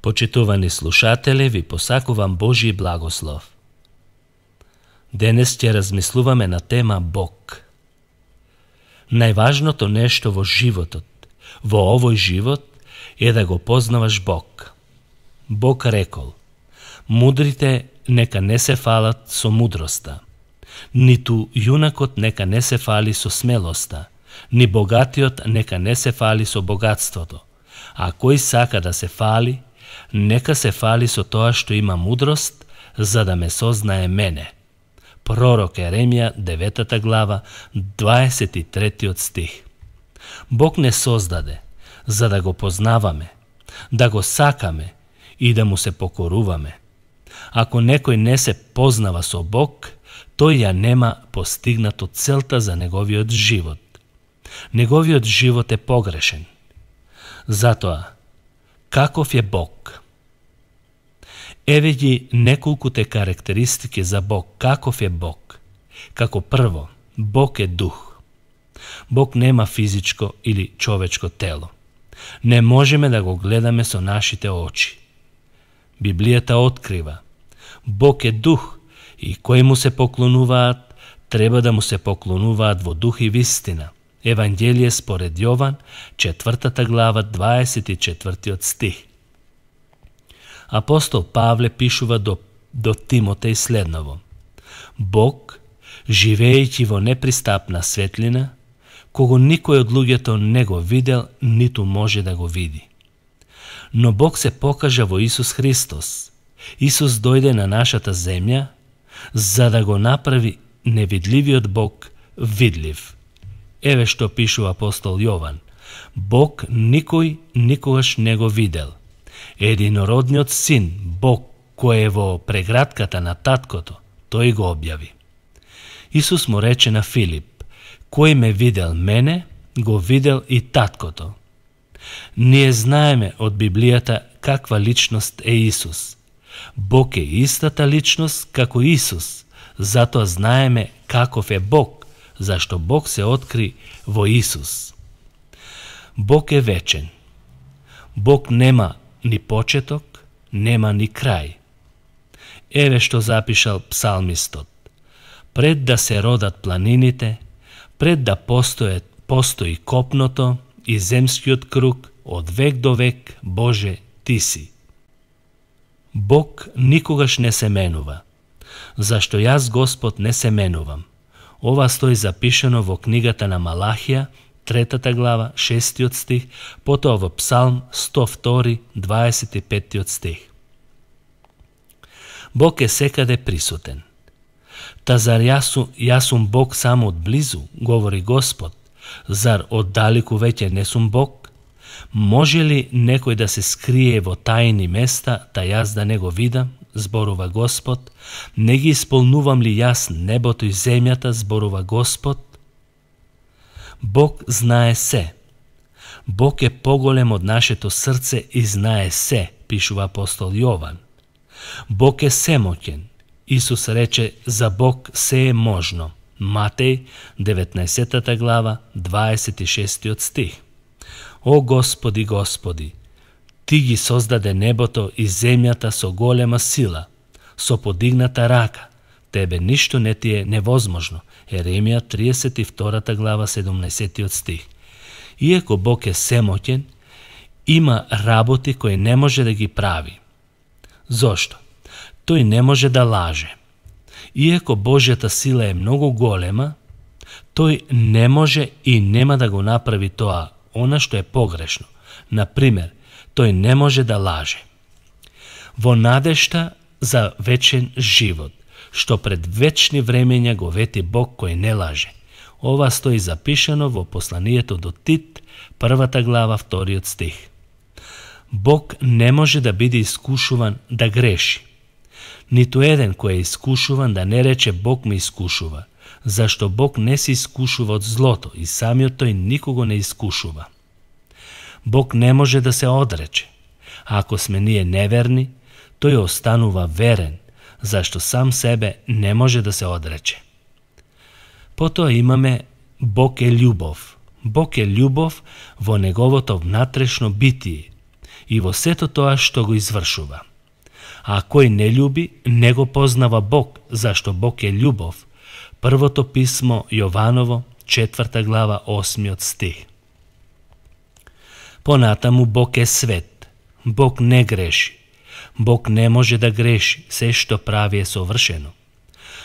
Почитувани слушатели, ви посакувам Божи благослов. Денес ќе размислуваме на тема Бог. Најважното нешто во животот, во овој живот, е да го познаваш Бог. Бог рекол: мудрите нека не се фалат со мудроста, ниту јунакот нека не се фали со смелоста, ни богатиот нека не се фали со богатството. А кој сака да се фали, нека се фали со тоа што има мудрост, за да ме сознае мене. Пророк Еремија, 9 глава, 23 стих. Бог не создаде за да го познаваме, да го сакаме и да му се покоруваме. Ако некој не се познава со Бог, тој ја нема постигнато целта за неговиот живот. Неговиот живот е погрешен. Затоа, каков е Бог? Еве ги неколкуте карактеристики за Бог. Каков е Бог? Како прво, Бог е дух. Бог нема физичко или човечко тело. Не можеме да го гледаме со нашите очи. Библијата открива: Бог е дух и кои му се поклонуваат, треба да му се поклонуваат во дух и вистина. Евангелие според Јован, 4 глава, 24 стих. Апостол Павле пишува до Тимотеј следново: Бог, живеејќи во непристапна светлина, кого никој од луѓето не го видел, ниту може да го види. Но Бог се покажа во Исус Христос. Исус дојде на нашата земја, за да го направи невидливиот Бог видлив. Еве што пишува апостол Јован: Бог никој никогаш не го видел. Единородниот син, Бог, кој е во прегратката на таткото, тој го објави. Исус му рече на Филип: кој ме видел мене, го видел и таткото. Ние знаеме од Библијата каква личност е Исус. Бог е истата личност како Исус, затоа знаеме каков е Бог, зашто Бог се откри во Исус. Бог е вечен. Бог нема ни почеток, нема ни крај. Еве што запишал псалмистот: пред да се родат планините, пред да постои копното и земскиот круг, од век до век, Боже, Ти си. Бог никогаш не се менува, зашто јас, Господ, не се менувам. Ова стои запишано во книгата на Малахија, 3 глава, 6 стих, потоа во Псалм 102, 25 стих. Бог е секаде присутен. Та зар јас сум Бог само од близу, говори Господ, зар оддалеку веќе не сум Бог? Може ли некој да се скрие во тајни места, та јас да не го видам, зборува Господ? Не ги исполнувам ли јас небото и земјата, зборува Господ? Бог знае се. Бог е поголем од нашето срце и знае се, пишува апостол Јован. Бог е семоќен. Исус рече за Бог се е можно. Матеј, 19 глава, 26 стих. О Господи, Господи, Ти ги создаде небото и земјата со голема сила, со подигната рака. Тебе ништо не ти е невозможно. Еремија, 32 глава, 17 стих. Иако Бог е семоќен, има работи кои не може да ги прави. Зошто? Тој не може да лаже. Иако Божјата сила е многу голема, тој не може и нема да го направи тоа, она што е погрешно. Например, тој не може да лаже. Во надежта за вечен живот, што пред вечни времења го вети Бог кој не лаже. Ова стои запишано во посланието до Тит, 1 глава, 2 стих. Бог не може да биде искушуван да греши. Ниту еден кој е искушуван да не рече Бог ме искушува, зашто Бог не се искушува од злото и самиот тој никого не искушува. Бог не може да се одрече. Ако сме ние неверни, тој останува верен, зашто сам себе не може да се одрече. Потоа имаме Бог е љубов. Бог е љубов во неговото внатрешно битие и во сето тоа што го извршува. А кој не љуби, не го познава Бог, зашто Бог е љубов. Првото писмо Јованово, 4 глава, 8 стих. Понатаму Бог е свет. Бог не греши. Бог не може да греши, се што прави е совршено.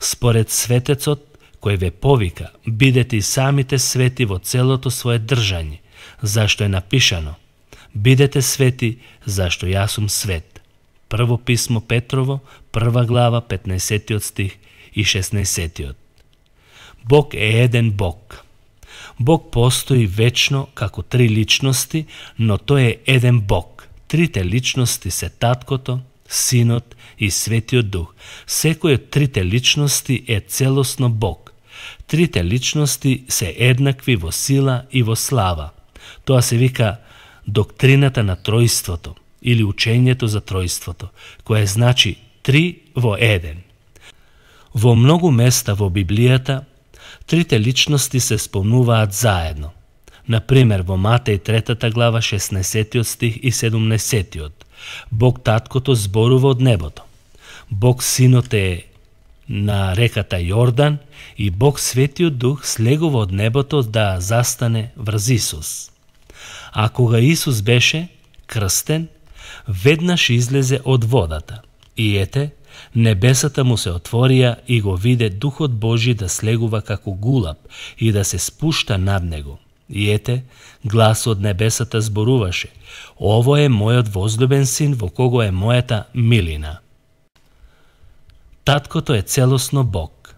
Според светецот, кој ве повика, бидете и самите свети во целото свое држање, зашто е напишано: бидете свети, зашто јас сум свет. Прво писмо Петрово, 1 глава, 15 стих и 16. Бог е еден Бог. Бог постои вечно како три личности, но тој е еден Бог. Трите личности се Таткото, Синот и Светиот Дух. Секој од трите личности е целосно Бог. Трите личности се еднакви во сила и во слава. Тоа се вика доктрината на тројството или учењето за тројството, кое значи три во еден. Во многу места во Библијата трите личности се спомнуваат заедно. Например, во Матеј 3 глава 16 стих и 17. Бог Таткото зборува од небото. Бог Синот е на реката Јордан и Бог Светиот Дух слегува од небото да застане врз Исус. А кога Исус беше крстен, веднаш излезе од водата. И ете, небесата му се отворија и го виде Духот Божи да слегува како гулаб и да се спушта над него. И ете, глас од небесата зборуваше: ово е мојот возлюбен син во кого е мојата милина. Таткото е целосно Бог.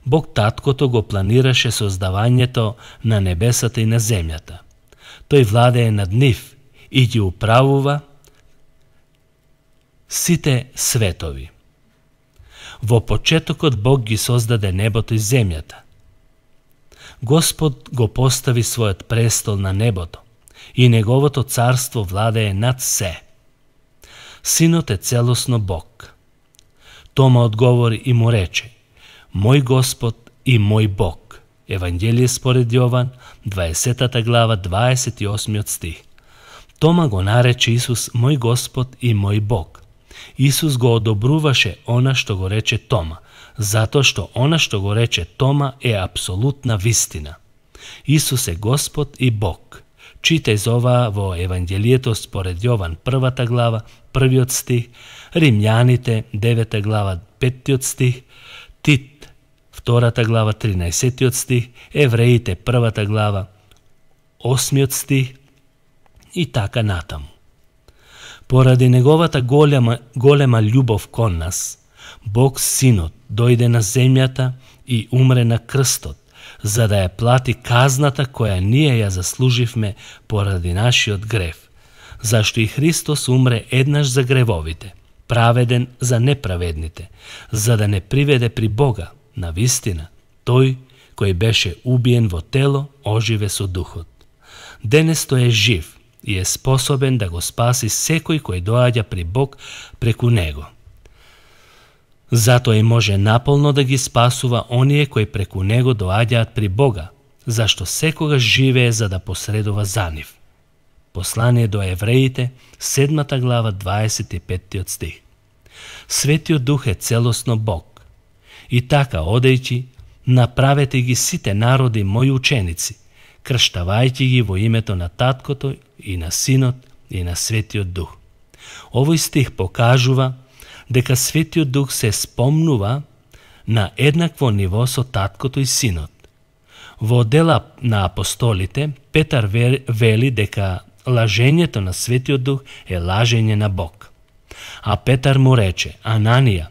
Бог Таткото го планираше создавањето на небесата и на земјата. Тој владее над нив и ги управува сите светови. Во почетокот Бог ги создаде небото и земјата. Господ го постави својот престол на небото и неговото царство владее над се. Синот е целосно Бог. Тома одговори и му рече: мој Господ и мој Бог. Евангелие според Јован, 20 глава, 28 стих. Тома го нарече Исус мој Господ и мој Бог. Исус го одобруваше она што го рече Тома, затоа што она што го рече Тома е апсолутна вистина. Исус е Господ и Бог. Читај за ова во Евангелието според Јован 1 глава, 1 стих, Римјаните 9 глава, 5 стих, Тит 2 глава, 13 стих, Евреите 1 глава, 8 стих и така натаму. Поради неговата голема љубов кон нас, Бог Синот дојде на земјата и умре на крстот, за да ја плати казната која ние ја заслуживме поради нашиот грев, зашто и Христос умре еднаш за гревовите, праведен за неправедните, за да не приведе при Бога, на вистина, тој кој беше убиен во тело, оживе со духот. Денес тој е жив и е способен да го спаси секој кој доаѓа при Бог преку него. Затоа и може наполно да ги спасува оние кои преку него доаѓаат при Бога, зашто секогаш живее за да посредува за нив. Послание до евреите, 7 глава, 25 стих. Светиот Дух е целосно Бог. И така, одејќи, направете ги сите народи мои ученици, крштавајќи ги во името на Таткото и на Синот и на Светиот Дух. Овој стих покажува дека Светиот Дух се спомнува на еднакво ниво со Таткото и Синот. Во Дела на апостолите, Петар вели дека лажењето на Светиот Дух е лажење на Бог. А Петар му рече: Ананија,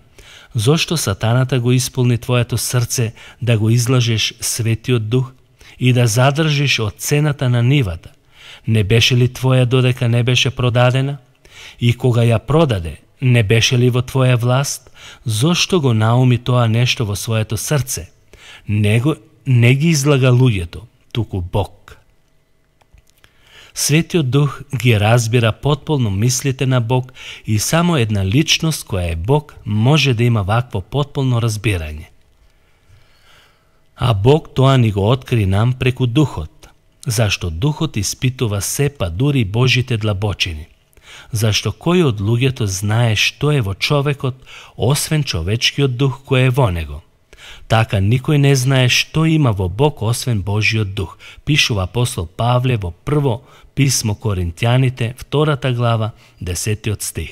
зошто сатаната го исполни твоето срце да го излажеш Светиот Дух и да задржиш од цената на нивата? Не беше ли твоја додека не беше продадена? И кога ја продаде, не беше ли во твоја власт? Зошто го науми тоа нешто во своето срце? Не ги излага луѓето, туку Бог. Светиот Дух ги разбира потполно мислите на Бог и само една личност која е Бог може да има вакво потполно разбирање. А Бог тоа ни го откри нам преку Духот, зашто Духот испитува се, па дури Божите длабочини. Зашто кој од луѓето знае што е во човекот, освен човечкиот дух кој е во него? Така никој не знае што има во Бог освен Божиот дух, пишува апостол Павле во прво писмо Коринтјаните, 2 глава, 10 стих.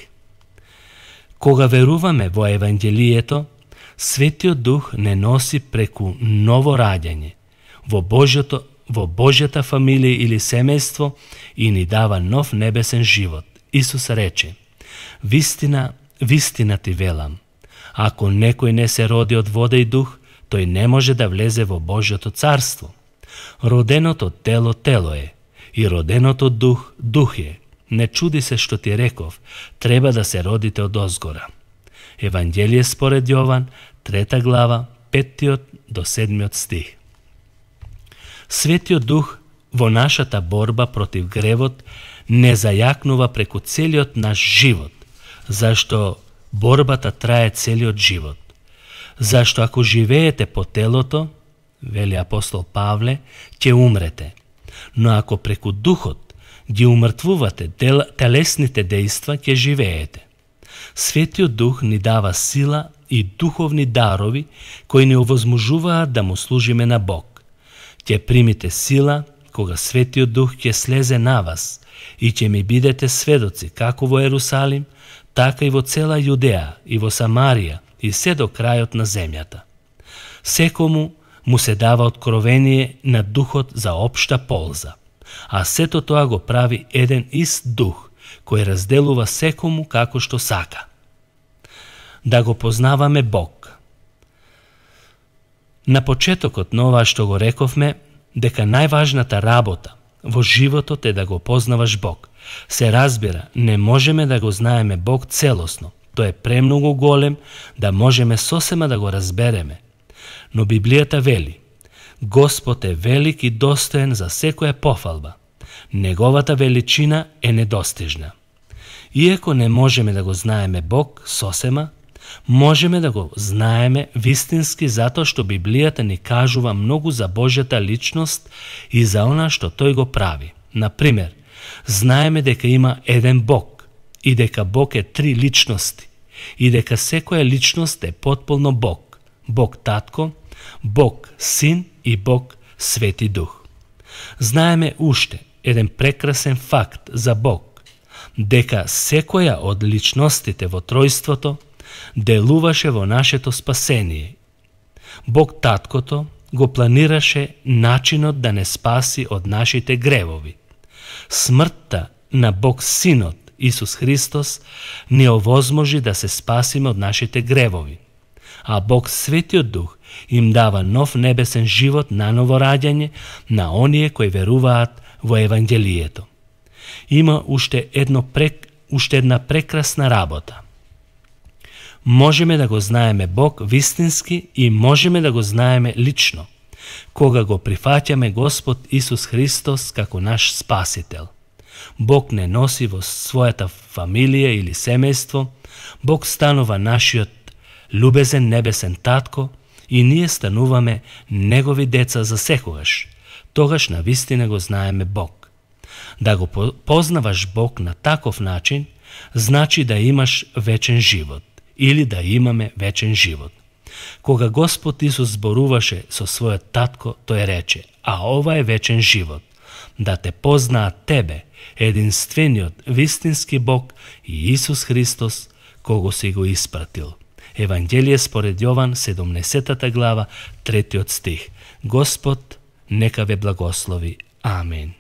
Кога веруваме во Евангелието, Светиот Дух не носи преку ново раѓање во Божјата фамилија или семејство и ни дава нов небесен живот. Исус рече: "Вистина, вистина ти велам, ако некој не се роди од вода и дух, тој не може да влезе во Божјото царство. Роденото тело, тело е, и роденото дух, дух е. Не чуди се што ти реков, треба да се родите од озгора." Евангелие според Јован, 3 глава, 5 до 7 стих. Светиот Дух во нашата борба против гревот не зајакнува преку целиот наш живот, зашто борбата трае целиот живот. Зашто ако живеете по телото, вели апостол Павле, ќе умрете. Но ако преку духот ги умртвувате телесните дејства, ќе живеете. Светиот Дух ни дава сила и духовни дарови кои ни овозможуваат да му служиме на Бог. Ќе примите сила кога Светиот Дух ќе слезе на вас и ќе ми бидете сведоци како во Ерусалим, така и во цела Јудеја и во Самарија и се до крајот на земјата. Секому му се дава откровение на Духот за општа полза, а сето тоа го прави еден ист Дух, кој разделува секому како што сака. Да го познаваме Бог. На почетокот на ова што го рековме, дека најважната работа во животот е да го познаваш Бог. Се разбира, не можеме да го знаеме Бог целосно. Тој е премногу голем да можеме сосема да го разбереме. Но Библијата вели: Господ е велик и достоен за секоја пофалба. Неговата величина е недостижна. Иако не можеме да го знаеме Бог сосема, можеме да го знаеме вистински затоа што Библијата ни кажува многу за Божјата личност и за она што Тој го прави. Например, знаеме дека има еден Бог и дека Бог е три личности и дека секоја личност е потполно Бог. Бог Татко, Бог Син и Бог Свети Дух. Знаеме уште еден прекрасен факт за Бог, дека секоја од личностите во Тројството делуваше во нашето спасение. Бог Таткото го планираше начинот да не спаси од нашите гревови. Смртта на Бог Синот Исус Христос ни овозможи да се спасиме од нашите гревови. А Бог Светиот Дух им дава нов небесен живот на ново раѓање на оние кои веруваат во Евангелието. Има уште една прекрасна работа. Можеме да го знаеме Бог вистински и можеме да го знаеме лично, кога го прифаќаме Господ Исус Христос како наш Спасител. Бог не носи во својата фамилија или семејство, Бог станува нашиот љубезен небесен Татко и ние стануваме Негови деца за секогаш. Тогаш навистина го знаеме Бог. Да го познаваш Бог на таков начин, значи да имаш вечен живот или да имаме вечен живот. Кога Господ Исус зборуваше со својот Татко, тој рече: "А ова е вечен живот, да те познаат тебе, единствениот вистински Бог и Исус Христос, кого си го испратил." Евангелие според Јован, 17 глава, 3 стих. Господ нека ве благослови. Амин.